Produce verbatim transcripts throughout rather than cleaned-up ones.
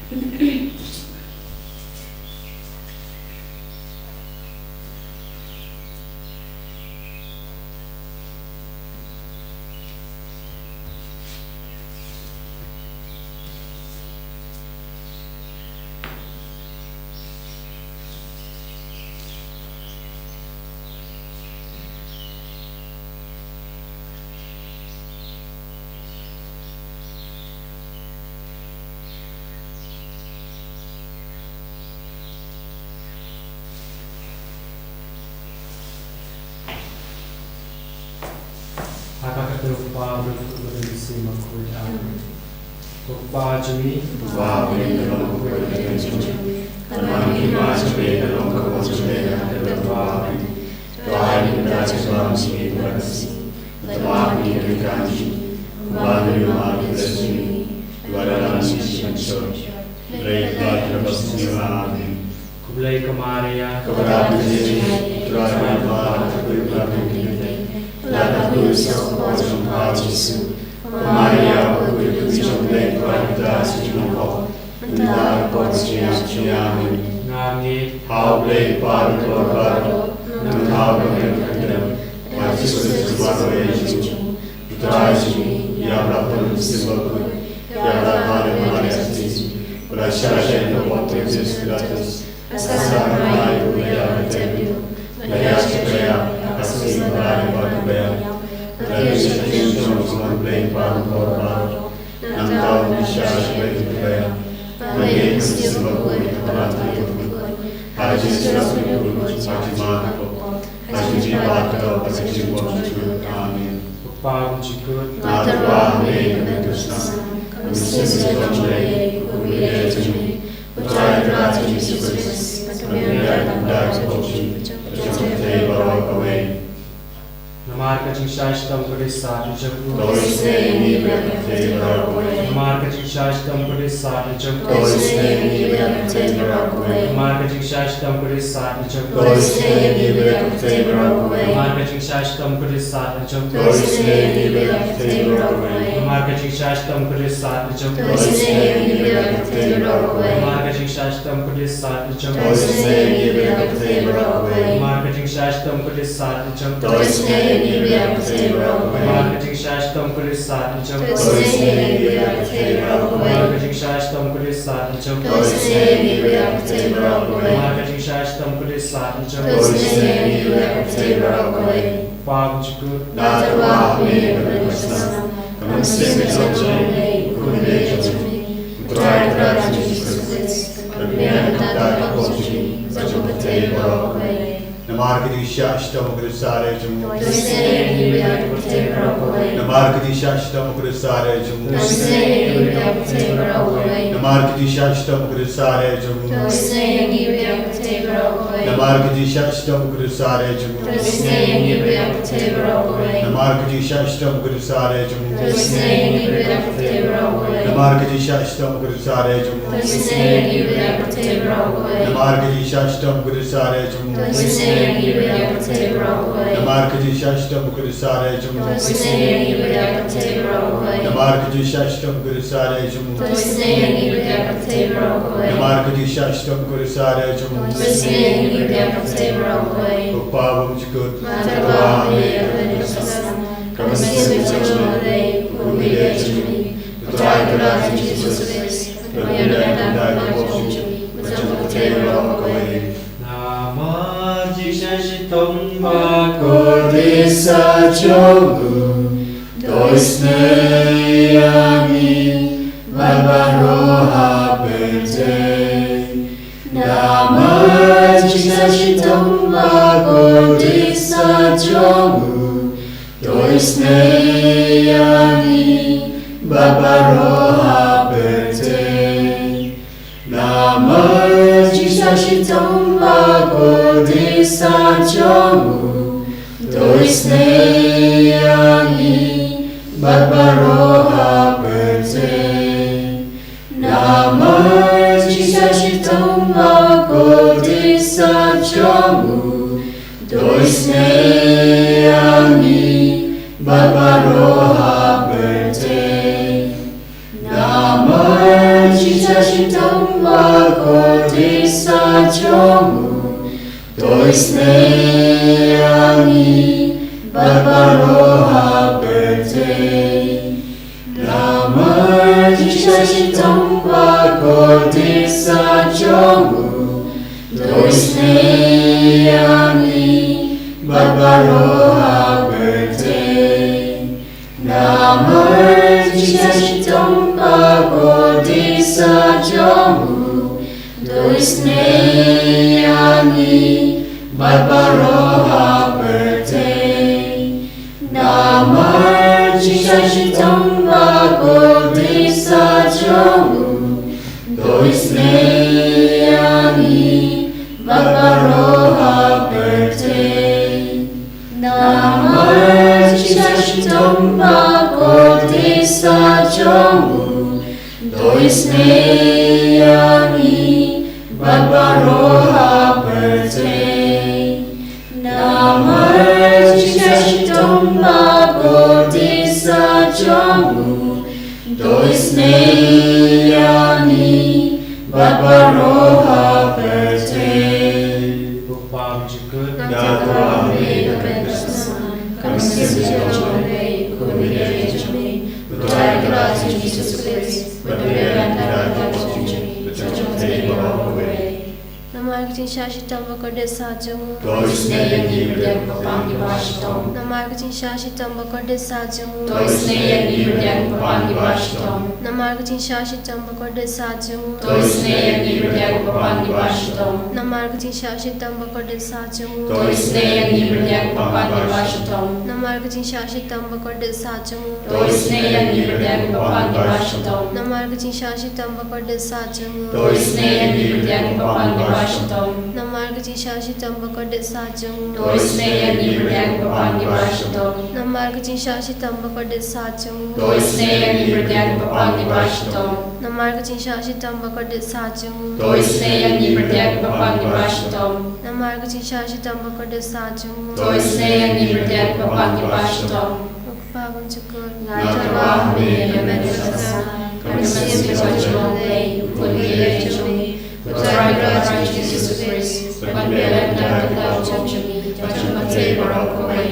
Ha ka kyrteng u Kpa, u Khun bad u Mynsiem Bakhuid. Amen. Ko Kpa jong ngi, uba ha bneng, ka long ka kyrteng jong me. Ka don ka hima jong me, ka long ka mon jong me ha ka bynta jong me. To ai ïa ngi mynta ka jingbam jong ngi kaba shisha. Bad to map ïa ngi ki kam jong ngi, kumba ngi la map ïa ki jong ngi. Bad to lam ïa ngi sha ka jingpynshoi. Hynrei khlad ïa ngi na ka bynta ka bymjukut. Amen. Khublei ko Maria, kaba dap ka jingïeit, U Trai u don bad phi, bad phi ka dei ka por jong u Kpa jong u Jisu. Ko Maria, bakhuid, ka kmie jong u Blei, to ai ïa ngi mynta ka jinglong hok, bad ha ka por jong ka jingïap jong ngi. Amen. Nga ngeit ha U Blei Kpa baroh, nangta ha u Khun jong u Trai, ha U Jisu Khrist uba la ïoh jingim, U Trai jong ngi, ïa u Blei Kpa Mynsiem Bakhuid, ïa u Blei Maria Theisotti, ba la shah sha ka bor u Pontius Pilatus, la sah, la nang ïa u, la ïaid ha ka kyrteng jong u, la ïaid sha ka kynja, ha ka sngi ba ar bad kaba ar, la leit sha ka thied jong U Blei Kpa baroh. Nangta un pynshai sha ka kynja. Nga ngeit ha U Mynsiem Bakhuid, ha ka ïing jong U Trai, ha ka jingsngewsih jong U Trai, ha ka jingmane, ha ka jingpynbaptis, ha ka jingbymjukut. Amen. Ko Kpa bymjukut, nga tyrwa ha me ha ka bynta ka snam, ka mynsiem jong U Blei, u khublei ïa me, ko Trai Kynrad jong ngi Jisu Khrist, ba me la ïarap ïa ka pop jong ngi, jong ka pyrthei baroh kawei. Namar ka jingshai shitom kaba risat jong u. To isynei ïa ngi, bad ïa ka pyrthei baroh kawei. Namar ka jingshai shitom kaba risat jong u. To isynei ïa ngi, bad ïa ka pyrthei baroh kawei. Namar ka jingshai shitom kaba risat jong u. To isynei ïa ngi, bad ïa ka pyrthei baroh kawei. Namar ka jingshai shitom kaba risat jong u. To isynei ïa ngi, bad ïa ka pyrthei baroh kawei. Namar ka jingshai shitom kaba risat jong u. To isynei ïa ngi, bad ïa ka pyrthei baroh kawei. Namar ka jingshai shitom kaba risat jong u. To isynei ïa ngi, bad ïa ka pyrthei baroh kawei. Namar ka jingshai shitom kaba risat jong u. To isynei ïa ngi, bad ïa ka pyrthei baroh kawei. Namar ka jingshai shitom kaba risat jong u. To isynei ïa ngi, bad ïa ka pyrthei baroh kawei. Namar ka jingshai shitom kaba risat jong u. To isynei ïa ngi, bad ïa ka pyrthei baroh kawei. Namar ka jingshai shitom kaba risat jong u. To isynei ïa ngi, bad ïa ka pyrthei baroh kawei. Kpa bymjukut, nga tyrwa ha me ha ka bynta ka snam, ka mynsiem jong U Blei, u khublei ïa me, ko Trai Kynrad jong ngi Jisu Khrist, ba me la ïarap ïa ka pop jong ngi, bad jong ka pyrthei baroh kawei. Namar ka jingshai shitom kaba risat jong u. To isynei ïa ngi, bad ïa ka pyrthei baroh kawei. Namar ka jingshai shitom kaba risat jong u. To isynei ïa ngi, bad ïa ka pyrthei baroh kawei. Namar ka jingshai shitom kaba risat jong u. To isynei ïa ngi, bad ïa ka pyrthei baroh kawei. Namar ka jingshai shitom kaba risat jong u. To isynei ïa ngi, bad ïa ka pyrthei baroh kawei. Namar ka jingshai shitom kaba risat jong u. To isynei ïa ngi, bad ïa ka pyrthei baroh kawei. Namar ka jingshai shitom kaba risat jong u. To isynei ïa ngi, bad ïa ka pyrthei baroh kawei. Namar ka jingshai shitom kaba risat jong u. To isynei ïa ngi, bad ïa ka pyrthei baroh kawei. Namar ka jingshai shitom kaba risat jong u. To isynei ïa ngi, bad ïa ka pyrthei baroh kawei. Namar ka jingshai shitom kaba risat jong u. To isynei ïa ngi, bad ïa ka pyrthei baroh kawei. Namar ka jingshai shitom kaba risat jong u. To isynei ïa ngi, bad ïa ka pyrthei baroh kawei. Ko Kpa bymjukut, nga tyrwa ha me ha ka bynta ka snam, ka mynsiem jong U Blei, u khublei ïa me, ko Trai Kynrad jong ngi Jisu Khrist, ba me la ïarap ïa ka pop jong ngi, bad jong ka pyrthei baroh kawei. Namar ka jingshai shitom bakordit sat jong u. To isynei ïa ngi bad baroh ha pyrthei. Namar ka jingshai shitom bakordit sat jong u. To isynei ïa ngi bad baroh ha pyrthei. Namar ka jingshai shitom bakordit sat jong u. To isynei ïa ngi bad baroh ha pyrthei. Namar ka jingshai shitom bakordit sat jong u. To isynei ïa ngi bad baroh ha pyrthei. Namar ka jingshai shitom bakordit sa jong u, to isynei ïa ngi bad baroh ha pyrthei. Namar ka jingshah shitom bakordit sa jong u, to isynei ïa ngi bad baroh ha pyrthei. Namar ka jingshah shitom bakordit sa jong u, to isynei ïa ngi bad baroh ha pyrthei. Namar ka jingshah shitom bakordit sa jong u, to isynei ïa ngi bad baroh ha pyrthei. Namar ka jingshah shitom bakordit sa jong u, to isynei ïa ngi bad baroh ha pyrthei. Namar ka jingshah shitom bakordit sa jong u, to isynei ïa ngi bad baroh ha pyrthei. Ko Kpa ba jukut, nga tip ba me ka pynpaw ka mynsiem jong me, u Khun Baieit jong me, u Trai Kynrad jong ngi Jisu Khrist, ba pynbiang ïa ka jong ngi, ba jong ngi baroh kawei. Namar ka jingshah shitom bakordit sa jong u, to isynei ïa ngi bad ïa ki kpa ngi ba shitom. Namar ka jingshah shitom bakordit sa jong u, to isynei ïa ngi bad ïa ki kpa ngi ba shitom. Namar ka jingshah shitom bakordit sa jong u, to isynei ïa ngi bad ïa ki kpa ngi ba shitom. Namar ka jingshah shitom bakordit sa jong u, to isynei ïa ngi bad ïa ki kpa ngi ba shitom. Namar ka jingshah shitom bakordit sa jong u, to isynei ïa ngi bad ïa ki kpa ngi ba shitom. Namar ka jingshah shitom bakordit sa jong u, to isynei ïa ngi bad ïa ki kpa ngi ba shitom. Namar ka jingshah shitom bakordit sa jong u, to isynei ïa ngi bad ïa ki kpa ngi ba shitom. Namar ka jingshah shitom bakordit sa jong u, to isynei ïa ngi bad ïa ki kpa ngi ba shitom. Namar ka jingshah shitom bakordit sa jong u, to isynei ïa ngi bad ïa ki kpa ngi ba shitom. Namar ka jingshah shitom bakordit sa jong u, to isynei ïa ngi bad ïa ki kpa ngi ba shitom. Ko Kpa ba jukut, nga tip ba me ka pynpaw ka mynsiem jong me, u Khun Baieit jong me, u Trai Kynrad jong ngi Jisu Khrist, ba pynbiang ïa ka jong ngi, ba jong ka pyrthei baroh kawei.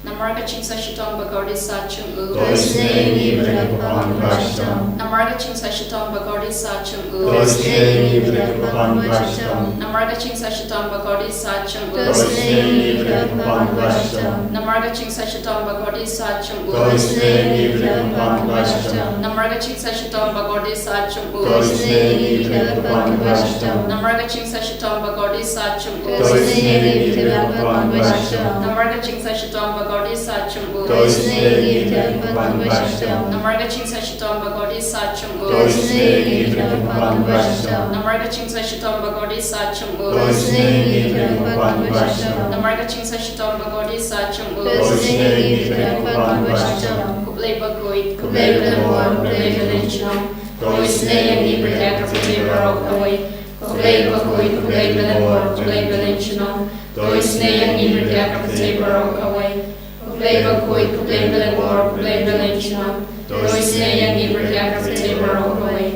Namar ka jingshah shitom bakordit sa jong u, to isynei ïa ngi bad ïa ki kpa ngi ba shitom. Namar ka jingshah shitom bakordit sa jong u, to isynei ïa ngi bad ïa ki kpa ngi ba shitom. Namar ka jingshah shitom bakordit sa jong u, to isynei ïa ngi bad ïa ki kpa ngi ba shitom. Namar ka jingshah shitom bakordit sa jong u, to isynei ïa ngi bad ïa ki kpa ngi ba shitom. Namar ka jingshah shitom bakordit sa jong u, to isynei ïa ngi bad ïa ki kpa ngi ba shitom. Namar ka jingshah shitom bakordit sa jong u, to isynei ïa ngi bad ïa ki kpa ngi ba shitom. Namar ka jingshah shitom bakordit sa jong u, to isynei ïa ngi bad ïa ki kpa ngi ba shitom. Namar ka jingshah shitom bakordit sa jong u, to isynei ïa ngi bad ïa ki kpa ngi ba shitom. Namar ka jingshah shitom bakordit sa jong u, to isynei ïa ngi bad ïa ki kpa ngi ba shitom. Namar ka jingshah shitom bakordit sa jong u, to isynei ïa ngi bad ïa ki kpa ngi ba shitom. Ko Blei bakhuid, ko Blei ba lyngkor, ko Blei ba lyngkor. To isynei ïa ngi bad ïa ka pyrthei baroh kawei. Ko Blei bakhuid, ko Blei ba lyngkor, ko Blei ba lyngkor. To isynei ïa ngi bad ïa ka pyrthei baroh kawei. Ko Blei bakhuid, ko Blei ba lyngkor, ko Blei ba lyngkor. To isynei ïa ngi bad ïa ka pyrthei baroh kawei.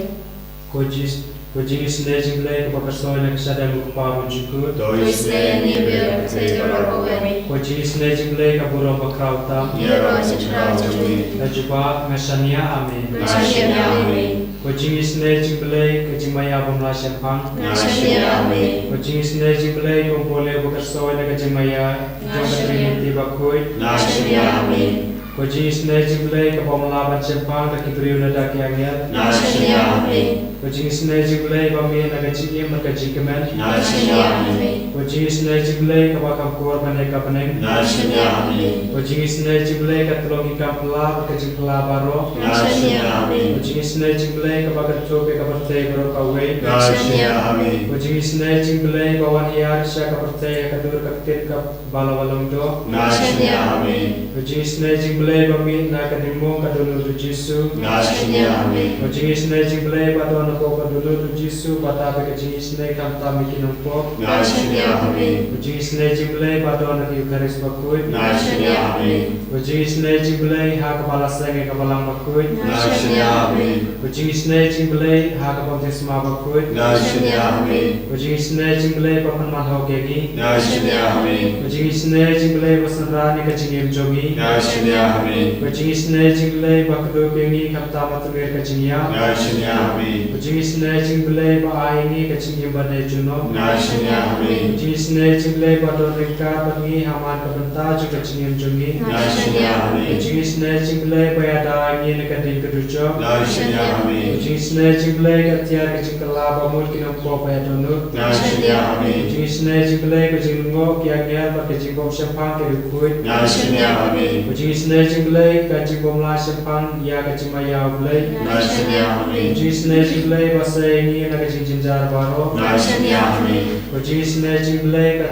Ko Jis-, ko jingisynei jong U Blei kaba kyrteng na ka shadem U Kpa ba jukut. To isynei ïa ngi bad ïa ka pyrthei baroh kawei. Ko jingisynei jong U Blei ka burom bakhraw tam. Ïaroh ïa ka jingkhraw jong ngi. Ka jubab, nga shaniah, amen. Nga shaniah, amen. Ko jingisynei jong U Blei ka jingmaïa bym lah shemphang. Nga shaniah, amen. Ko jingisynei jong U Blei ka Umphniang ba kyrteng na ka jingmaïa jong ka Trinity bakhuid. Nga shaniah, amen. Ko jingisynei jong U Blei ka bym lah ban shemphang da ki briew ne da ki angel. Nga shaniah, amen. Ko jingisynei jong U Blei ba mih na ka jingim bad ka jingkmen. Nga shaniah, amen. Ko jingisynei jong U Blei kaba kham kor ban ïa ka bneng. Nga shaniah, amen. Ko jingisynei jong U Blei ka tlot ïa ka pla bad ka jingpla baroh. Nga shaniah, amen. Ko jingisynei jong U Blei kaba kynthup ïa ka pyrthei baroh kawei. Nga shaniah, amen. Ko jingisynei jong U Blei ba wan hiar sha ka pyrthei ha ka dur ka ktien kaba la walong doh. Nga shaniah, amen. Ko jingisynei jong U Blei ba mih na ka diengmong ka don u Jisu. Nga shaniah, amen. Ko jingisynei jong U Blei ba don Pop ba dohnud, u Jisu ba da bad ka jingisynei khamtam ïa ki nongpop. Nga shaniah ha me. U jingisynei jong u Blei ba don ha ka Eukharist bakhuid. Nga shaniah ha me. U jingisynei jong u Blei ha kaba la seng ïa ka Balang bakhuid. Nga shaniah ha me. U jingisynei jong u Blei ha ka Baptisma bakhuid. Nga shaniah ha me. U jingisynei jong u Blei ba pynman hok ïa ngi. Nga shaniah ha me. U jingisynei jong u Blei ba synran ïa ka jingim jong ngi. Nga shaniah ha me. U jingisynei jong u Blei ba kdup ïa ngi khamtam ha ka jingïap. Nga shaniah ha me. U jingisynei jong u Blei ba ai ïa ngi ka jingim ban ïeit junom. Nga shaniah ha me. U jingisynei jong u Blei ba don ryngkat bad ngi ha man ka bynta jong ka jingim jong ngi. Nga shaniah ha me. U jingisynei jong u Blei ba ïada ïa ngi na ka ding ka dujok. Nga shaniah ha me. U jingisynei jong u Blei ka tiar ka jingkylla ba mut ki nongpop ba ïa dohnud. Nga shaniah ha me. U jingisynei jong u Blei ka jinglyngngoh ki angel bad ka jingbym shemphang ki riewkhuid. Nga shaniah ha me. U jingisynei jong u Blei ka jingbym la shemphang ïa ka jingmaïa u Blei. Nga shaniah ha me. U jingisynei jong u Blei ba sei ïa ngi na ka jingjynjar baroh. Nga shaniah ha me. U jingisynei jong u Blei ka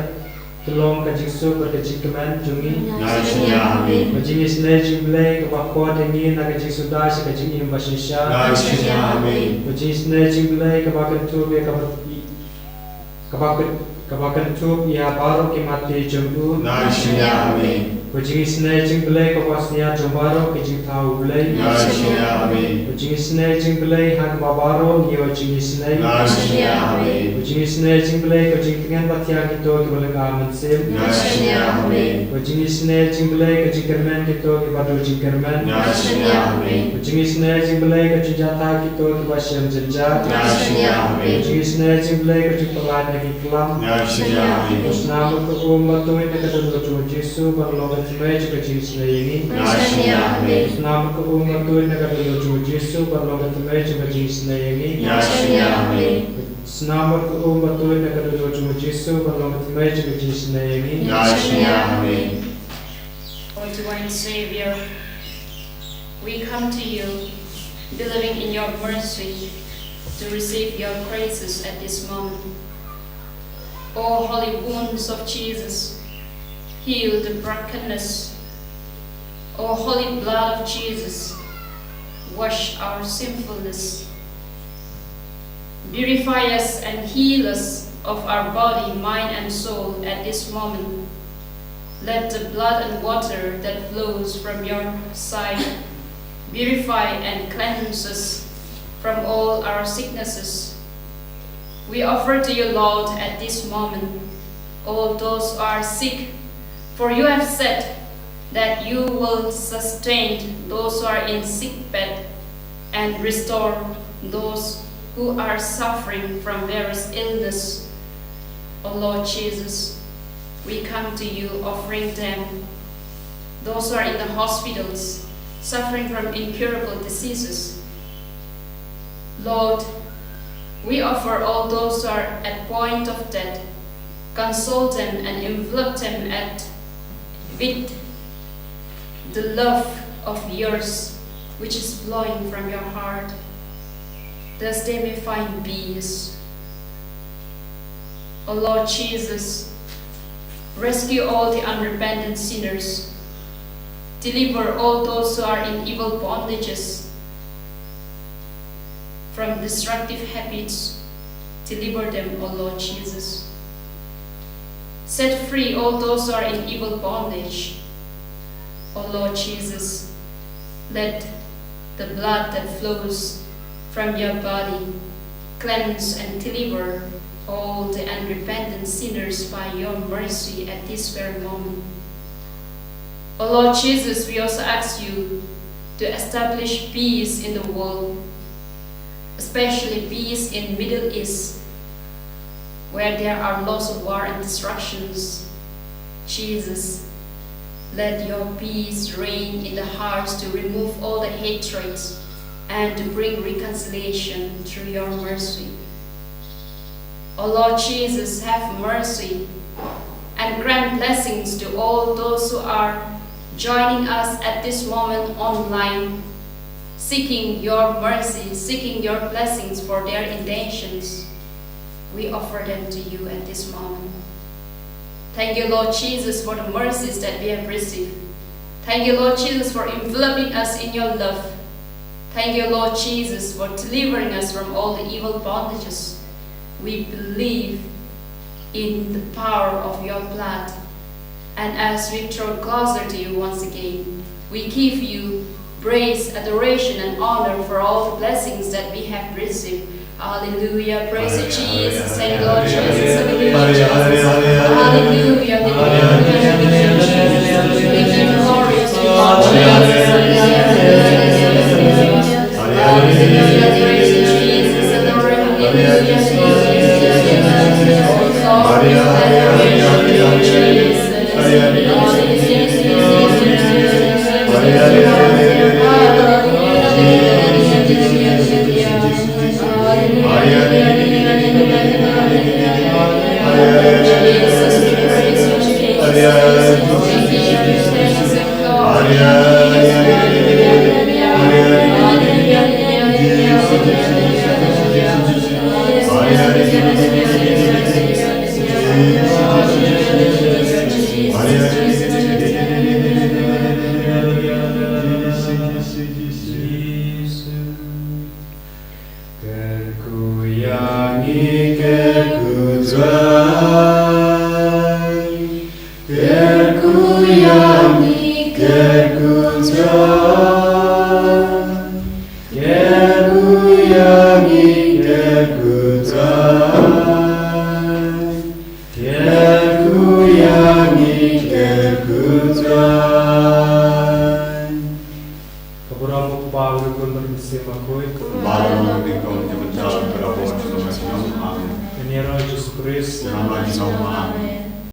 tyllong ka jingsuk bad ka jingkmen jong ngi. Nga shaniah ha me. U jingisynei jong u Blei kaba khot ïa ngi na ka jingsuda sha ka jingim ba shisha. Nga shaniah ha me. U jingisynei jong u Blei kaba kynthup ïa kaba kaba kyn- kaba kynthup ïa baroh ki mate jong u. Nga shaniah ha me. U jingisynei jong u Blei kaba synñiad jong baroh ki jingthaw u Blei. Nga shaniah ha me. U jingisynei jong u Blei ha kaba baroh ngi ïoh jingisynei. Nga shaniah ha me. U jingisynei jong u Blei ka jingtngen ba thiang kito kiba lynga mynsiem. Nga shaniah ha me. U jingisynei jong u Blei ka jingkyrmen kito kiba duh jingkyrmen. Nga shaniah ha me. U jingisynei jong u Blei ka jingjahthait kito kiba shem jynjar. Nga shaniah ha me. U jingisynei jong u Blei ka jingpyllait na ki klam. Nga shaniah ha me. U snam bad ka um ba tuid na ka dohnud jong u Jisu ban long ka thymmei jong ka jingisynei ïa ngi. Nga shaniah ha me. U snam bad ka um ba tuid na ka dohnud jong u Jisu ban long ka thymmei jong ka jingisynei ïa ngi. Nga shaniah ha me. U snam bad ka um ba tuid na ka dohnud jong u Jisu ban long ka thymmei jong ka jingisynei ïa ngi. Nga shaniah ha me. O divine Savior, we come to you, believing in your mercy, to receive your graces at this moment. O holy wounds of Jesus, heal the brokenness. O holy blood of Jesus, wash our sinfulness. Purify us and heal us of our body, mind, and soul at this moment. Let the blood and water that flows from your side purify and cleanse us from all our sicknesses. We offer to you, Lord, at this moment, all those who are sick, for you have said that you will sustain those who are in sick bed and restore those who are suffering from various illness. O Lord Jesus, we come to you offering them, those who are in the hospitals, suffering from incurable diseases. Lord, we offer all those who are at point of death, console them and envelop them at, with the love of yours, which is flowing from your heart. Thus they may find peace. O Lord Jesus, rescue all the unrepentant sinners. Deliver all those who are in evil bondages from destructive habits. Deliver them, O Lord Jesus. Set free all those who are in evil bondage. O Lord Jesus, let the blood that flows from your body cleanse and deliver all the unrepentant sinners by your mercy at this very moment. O Lord Jesus, we also ask you to establish peace in the world, especially peace in Middle East, where there are lots of war and destructions. Jesus, let your peace reign in the hearts to remove all the hatreds and to bring reconciliation through your mercy. O Lord Jesus, have mercy and grant blessings to all those who are joining us at this moment online, seeking your mercy, seeking your blessings for their intentions. We offer them to you at this moment. Thank you, Lord Jesus, for the mercies that we have received. Thank you, Lord Jesus, for enveloping us in your love. Thank you, Lord Jesus, for delivering us from all the evil bondages. We believe in the power of your blood. And as we draw closer to you once again, we give you praise, adoration, and honor for all the blessings that we have received. Hallelujah. Praise you, Jesus. Thank you, Lord Jesus. Hallelujah, Jesus. Hallelujah. Hallelujah. We give you glory to you, Lord Jesus. Hallelujah. Praise you, Jesus. Hallelujah. Jesus. Hallelujah. Praise you, Jesus. Kyrkhu ïa ngi, kyrkhu Trai. Kyrkhu ïa ngi, kyrkhu Trai. Kyrkhu ïa ngi, kyrkhu Trai. Kyrkhu ïa ngi, kyrkhu Trai. Ka burom u Kpa, u Khun bad u Mynsiem Bakhuid. Ba la long ha ka por ba mynta, bad ha ka por ba shu long. Amen. Ïa ngi ruh Jisu Khrist. Ïa ngi ruh Jisu. Amen.